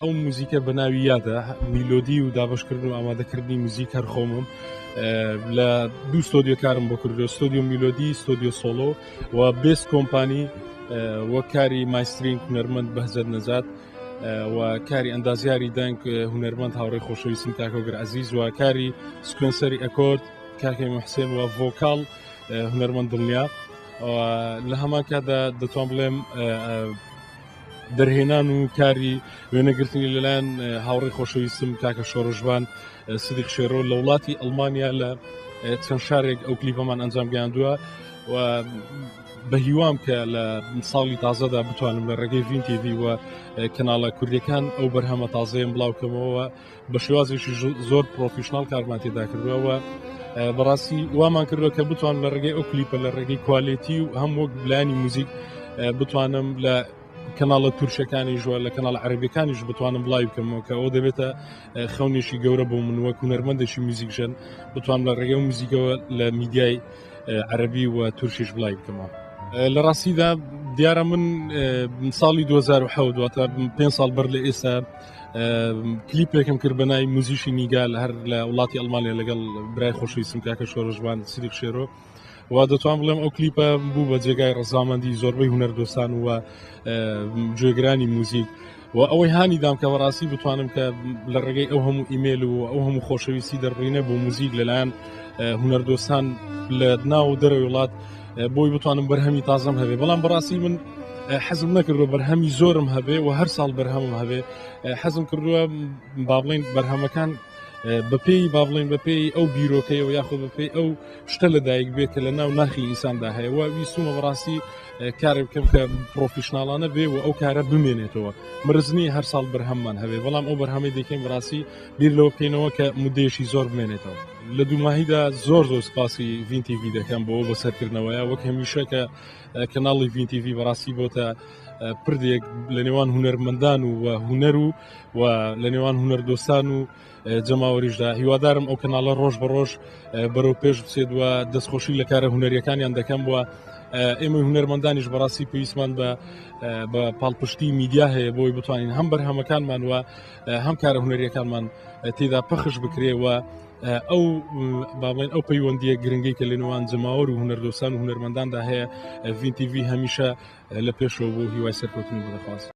ئەو موزیکە بە ناوی یادە، میلۆدی و دابەشکردن و ئامادەکردنی موزیک هەر خۆمم. لە دوو ستۆدیۆ کارم بۆ کردووە، ستۆدیۆ میلۆدی، ستۆدیۆ سۆلۆ و بێست کۆمپانی وە کاری mastering هونەرمەند بەهجەت نەجات و کاری ئەندازیاری دەنگ هونەرمەند هاوڕێی خۆشەویستم کاکۆگر عەزیز و کاری sequencer ی ئەکۆرد کاکەی محسێن و vocal هونەرمەند دڵنیا. لە هەمان کاتدا دەتوان بڵێم دەرهێنان و کاری وێنەگرتنی لەلایەن هاوڕێی خۆشەویستم کاکە شۆڕشبان سدیق شێرۆ لە وڵاتی ئەڵمانیا لە چەند شارێک ئەو کلیپەمان ئەنجام گەیاندووە و بە هیوام کە لە ساڵی تازەدا بتوانم لە ڕێگەی ڤین تیڤی و کەناڵە کوردیەکان ئەو بەرهەمە تازەیەم بڵاوکەمەوە بە شێوازێکی زۆر professional کارمان تێدا کردووە و بەڕاستی وامان کردووە کە بتوان لە ڕێگەی ئەو کلیپە لە ڕێگەی quality و هەم وەک لایەنی موزیک بتوانم لە کەناڵە تورکەکانی ژوە لە کەناڵ عەربیەکانیش بتوانم بڵاوی بکەمەوە کە ئەو دەبێتە خەونێکی گەورە بۆ من وەک هونەرمەندێکی موزیکژەن بتوانم لە ڕێگەی موزیکەوە لە میدیای عەربی و تورکیش بڵاوی بکەمەوە. لە ڕاستیدا دیارە من ساڵی 2007 واتە پێ ساڵ بەر لە ئێستا کلیپێکم کرد بە ناوی موزیشی نیگا لە هەر لە وڵاتی ئەڵمانیا لەگەڵ برای خۆشەویستم کاکە شۆڕشبان سریق شێرۆ و دەتوان بڵێم ئەو کلیپە بوو بە جێگای ڕەزامەندی زۆربەی هونەر دۆستان و گوێگرانی موزیک و ئەوەی هانی دام کە بەڕاستی بتوانم کە لە ڕێگەی ئەو هەموو ئیمێل و ئەو هەموو خۆشەویستی دەربڕینە بۆ موزیک لەلایەن هونەردۆستان لە ناو دەرەوەی وڵات بۆی بتوانم بەرهەمی تازەم هەبێ بەڵام بەڕاستی من حەزم نەکردووە بەرهەمی زۆرم هەبێ و هەر ساڵ بەرهەمم هەبێ حەزم کردووە با بڵین بەرهەمەکان بەپێی با بڵین بەپێی ئەو بیرۆکەیەوە یاخود بەپێی ئەو شتە لەدایک بێت کە لە ناو ناخی ئینساندا هەیە و ویستومە بەڕاستی کارێک بکەم کە professional انە بێ و ئەو کارە بمێنێتەوە مەرج نییە هەر ساڵ بەرهەممان هەبێ بەڵام ئەو بەرهەمەی دەکەین بەڕاستی بیر لەوە بکەینەوە کە مدەیەکی زۆر بمێنێتەوە لە دوماهیدا زۆر زۆر سپاسی ڤین تیڤی دەکەم بۆ بەسەرکردنەوەیە وەک هەمیشە کە کەناڵی ڤین تیڤی بەڕاستی بۆتە پردێک لە نێوان هونەرمەندان و هونەر و و لە نێوان هونەردۆستان و جەماوەریشدا هیوادارم ئەو کەناڵە ڕۆژ بە ڕۆژ بەرەو پێش بچێت و دەستخۆشی لە کارە هونەریەکانیان دەکەم و ئێمە هونەرمەندانیش بەڕاستی پێویستمان بە بە پاڵپشتی میدیا هەیە بۆی بتوانین هەم بەرهەمەکانمان و هەم کارە هونەریەکانمان تێدا پەخش بکرێ و ئەو باڵێن ئەو پەیوەندیە گرنگی کە لە نێوان جەماوەر و هونەردۆستان و هونەرمەنداندا هەیە ڤین تیڤی هەمیشە لە پێشەوە بۆ هیوای سەرکەوتنی بۆ دەخوازم.